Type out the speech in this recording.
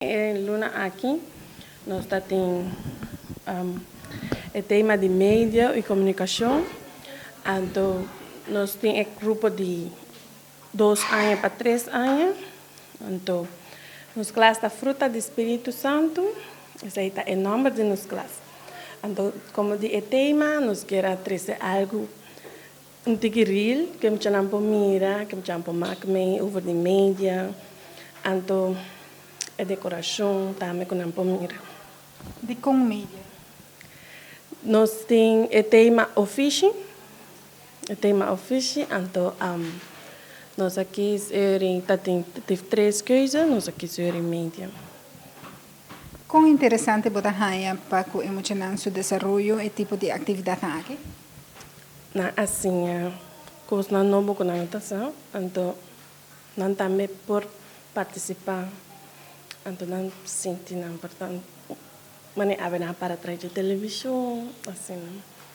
E luna aki nos ta tin e tema di medio y comunicacion. Anto nos tin e grupo di 2 aña pa 3 aña. Anto nos klas ta Fruta di Spirito Santo. Esey ta e nomber di nos klas. Anto, como di e tema, nos kier trece algo un tiki real, cu nan por mira, cu nan por maak mee over di media. Anto e decoracion tambe cu nan por mira. Di con media? Nos tin e tema ofishi, e tema ofishi, anto nos a kies dat tin tres keuze, nos a kies media. Con interesante bo ta haya pa cu e muchanan su desaroyo e tipo di actividad aki? Nan a siña cos nan nobo cu nan ta sa, anto nan tambe por participa, anto nan sinti nan importante. Mane awe nan para tras di television, asina.